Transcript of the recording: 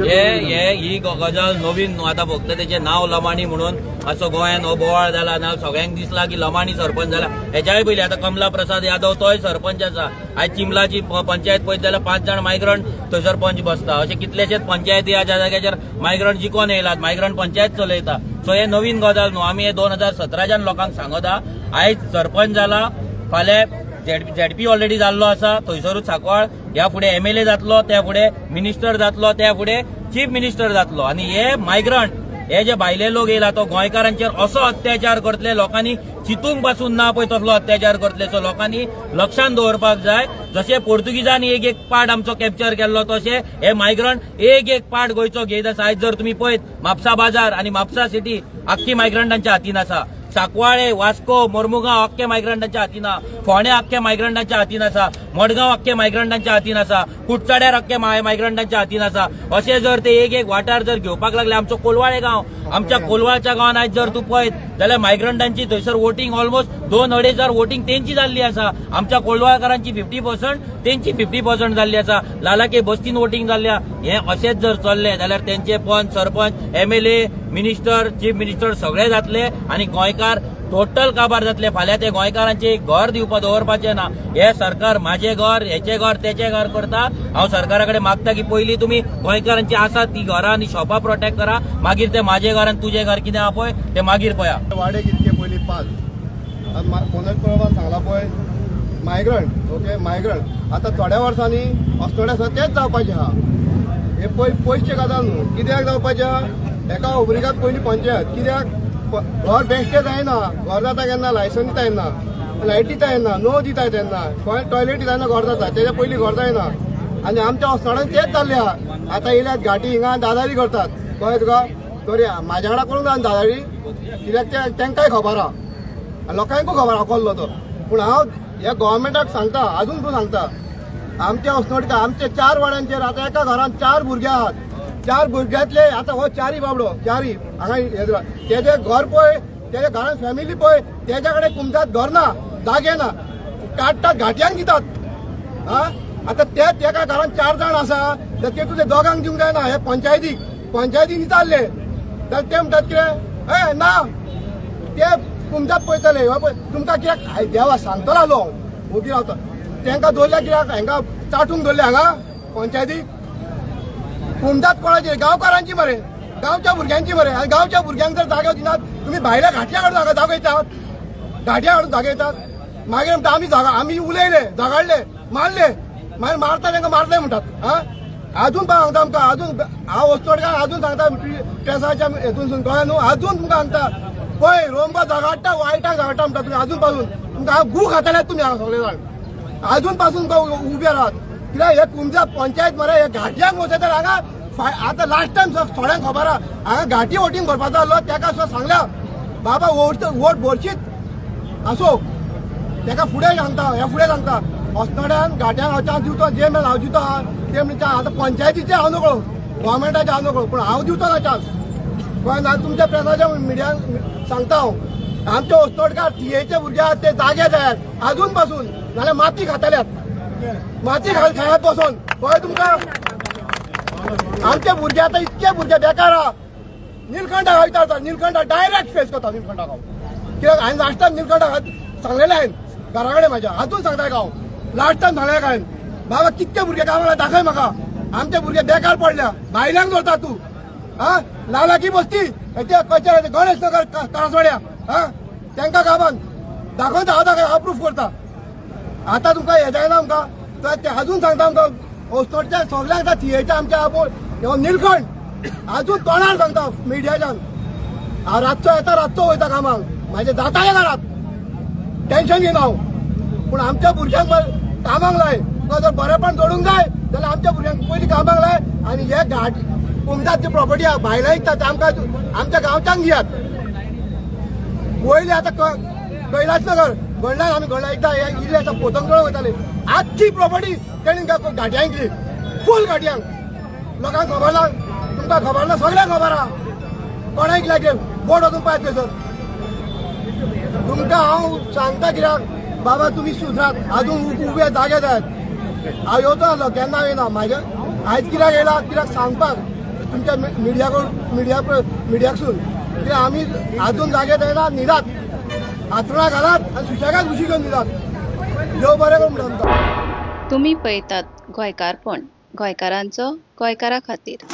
हे ही गजाल नवीन न्हू, आतां फक्त तेचें नांव लमाणी म्हणून असो गोंयान हो बोवाळ जाला ना, सगळ्यांक दिसला की लमाणी सरपंच जाला. हेच्याय पयलीं आतां कमला प्रसाद यादव तोय सरपंच आसा. आयज चिंबलाची पंचायत पळयत जाल्यार 5 जाण मायग्रंट थंयसर पंच बसता. अशे कितलेशेच पंचायती आहा ज्या जाग्याचेर मायग्रंट जिखोन येयलात, मायग्रंट पंचायत चलयता. सो हे नवीन गजाल न्हू, आमी हे 2017च्यान लोकांक सांगता. आयज सरपंच जाला, फाल्यां झेडपी ऑलरेडी जाल्लो आसा थंयसरूच सांकवाळ, ह्या फुडें एमएलए जातलो, त्या फुडें मिनिस्टर जातलो, त्या फुडें चीफ मिनिस्टर जातलो. आनी हे मायग्रंट हे जे भायले लोक येयला तो गोंयकारांचेर असो अत्याचार करतले, लोकांनी चितूंक पासून ना पळय तसलो अत्याचार करतले. सो लोकांनी लक्षान दवरपाक जाय, जशे पोर्तुगीजांनी एक एक पार्ट आमचो कॅप्चर केल्लो तशे हे मायग्रंट एक एक पार्ट गोंयचो घेयत आसा. आयज जर तुमी पळयत म्हापसा बाजार आनी म्हापसा सिटी आख्खी मायग्रंटांच्या हातीन आसा. सांकवाळे, वास्को, मोर्मुगांव अख्खे मायग्रंटांच्या हातीन आसा, फोंड्या अख्खे मायग्रंटांच्या हातीन आसा, मडगांव अख्खे मायग्रंटांच्या हातीन आसा, कुडचड्यार अख्खे मायग्रंटांच्या हातीन आसा. अशें जर ते एक एक वाठार जर घेवपाक लागले, आमचो कोलवाळे गांव, आमच्या कोलवाळच्या गांवान आयज जर तूं पळयत जाल्यार मायग्रंटांची थंयसर वोटींग ऑलमोस्ट 2-2.5 हजार वोटींग तेंची जाल्ली आसा. आमच्या कोलवाळकारांची 50% तेंची 50% जाल्ली आसा. लालाके बस्तीन वोटींग जाल्ली. हे अशेंच जर चल्लें जाल्यार तेंचे पंच, sarpanch, MLA, minister, chief minister सगळे जातले आनी गोंयकार टोटल काबार जातले. फाल्यां ते गोंयकारांचे घर दिवपा दवरपाचें ना. हे सरकार माझे घर, हेचे घर, तेचे घर करता. हांव सरकारा कडेन मागता की पयलीं तुमी गोंयकारांची आसा ती घरां आनी शॉपां प्रोटेक्ट करा, मागीर ते माझे घर आनी तुजें घर कितें आहा पळय ते मागीर पळया. वाडे कितके पयलीं 5 मनोज परबान सांगला पळय मायग्रंट, ओके मायग्रंट आतां थोड्या वर्सांनी अस्नोड्या सुद्दां तेच जावपाचें आहा. हे पय पयशे गजाल न्हू, कित्याक जावपाचें आहा? एका उब्रिगात पयलीं पंचायत, कित्याक घर बेश्टें जायना, घर जाता केन्ना लायसन दिता येना, लायट दिता येना, नो दिता तेन्ना, खंय टॉयलेट दिता येना घर जाता, तेज्या पयलीं घर जायना. आनी आमच्या अस्नोड्यान तेच जाल्लें आहा. आतां येयल्यात घाटी हिंगा दादारी करतात, कळ्ळें तुका? तरी म्हाज्या वांगडा करूंक जाय दादारी, कित्याक ते तेंकांय खबर आहा, लोकांकूय खबर आहा कोल्लो तो. पूण हांव ह्या गव्हर्मेंटाक सांगता, आजून तूं सांगता, आमच्या अस्नोडकार आमच्या 4 वाड्यांचेर आतां एका घरान 4 भुरगे आहात. 4 भुरग्यांतले आतां हो 4 बाबडो, 4 हांगा तेजे घर पळय, तेजे घरान फॅमिली पळय, तेज्या कडेन कुमजात घर ना, जागे ना, काडटात घाटयांक दितात. आं आतां तेच एका घरान 4 जाण आसा तर ते दोगांक दिवंक जायना. हे पंचायतीक पंचायतीन विचारले तर ते म्हणटात कितें ए ना ते कुमजात पळयतले. तुमकां कित्याक देवा सांगतलो आलो हांव ओगी रावता. तेंकां दवरल्या कित्याक हांकां चाटूंक दवरले हांगा पंचायतीक. कुमजात कोणाची? गांवकारांची मरे, गांवच्या भुरग्यांची मरे. आनी गांवच्या भुरग्यांक जर जागो दिनात तुमी भायल्या घाटयां हाडून हांगा जागो येतात, घाटयां हाडून जागो येतात. मागीर म्हणटा आमी जागा आमी उलयले, झगडले, मारले, मागीर मारता तेंकां मारले म्हणटात. आं आजून पण सांगता आमकां, आजून हांव अस्नोडकार आजून सांगता प्रेसाच्या हेतून गोंया न्हू, आजून तुमकां सांगता पळय रोमबा झगडटा, वायटाक झगडटा म्हणटा तुमी. आजून पासून तुमकां हांव गू खातले तुमी हांगा सगळे जाण, आजून पासून उबे राहात. कित्याक हे कुमजा पंचायत मरे हे घाटयांक वचयतात हांगा. आतां लास्ट टायम थोड्यांक खबर आहा हांगा घाटी वोटींग भरपाचो आसलो, तेका सुद्दां सांगल्या बाबा वोट वोट भरशीत आसो. तेका फुडें सांगता, हे फुडें सांगता अस्नोड्यान घाट्यांक हांव चान्स दिवचो, जे मेरेन हांव दिवचो आहा ते म्हणजे आतां पंचायतीचे हांव नकळो, गव्हर्मेंटाचे हांव नकळो, पूण हांव दिवचो ना चान्स. कळ्ळें ना? तुमच्या प्रेसाच्या मिडियान सांगता हांव, आमचे अस्नोडकार थियेचे भुरगे आहात ते जागे जायात आजून पासून, नाल्यार माती खातल्यात, माती खायात बसून. कळ्ळें तुमकां? आमचे भुरगे आतां इतके भुरगे बेकार आहा. निलकंठाक हांव विचारता, निलकंठा डायरेक्ट फेस करता निलकंठाक हांव, कित्याक हांवें लास्ट टायम निलकंठाक सांगलेलें हांवें घरा कडेन म्हाज्या, आजून सांगता हांव लास्ट टायम सांगलें हांवें बाबा कितके भुरगे कामाक दाखय म्हाका, आमचे भुरगे बेकार पडल्या, भायल्यांक दवरता तूं. आं लालाकी बस्ती ते कचेरी गणेश नगर करासवाड्या, आं तेंकां गांवान दाखोवन हांव दाखय, हांव प्रूफ करता. आतां तुमकां हें जायना आमकां, तर ते आजून सांगता आमकां अस्नोडच्या सगल्यांक थियेच्या आमच्या आपोल हो निलकंठ आजून तोंडार सांगता मिडियाच्यान. हांव रातचो येता, रातचो वयता कामाक, म्हाजें जाता घरात, टेंशन घेना हांव. पूण आमच्या भुरग्यांक कामाक लाय, तुका जर बरेपण जोडूंक जाय जाल्यार आमच्या भुरग्यांक पयलीं कामाक लाय. आनी हे घाट कुमजात जी प्रॉपर्टी आहा भायल्या विकता ते आमकां आमच्या गांवच्यांक दियात. वयले आतां कैलास नगर गणलान आमी गणला एकदां इल्ले आतां पतंग वयताले, आख्खी प्रॉपर्टी तेणी घाटयांक दिली, फूल घाटयांक. लोकांक खबर ना, तुमकां खबर ना, सगळ्यांक खबर आहा. कोणाक लागले बोट वचून पळयात थंयसर. तुमकां हांव सांगता कित्याक बाबा तुमी सुदरात, आजून उबे जागे जायात. हांव येवचो आसलो केन्ना येयना, म्हाजे आयज कित्याक येयला कित्याक सांगपाक तुमच्या मिडियाकसून की आमी आजून जागे जायना, न्हिदात, हातरुणां घालात आनी सुशेगाद उशी घेवन न्हिदात. देव बरें करूं म्हणटा. तुमी पळयतात गोंयकारपण, गोंयकारांचो गोंयकारा खातीर.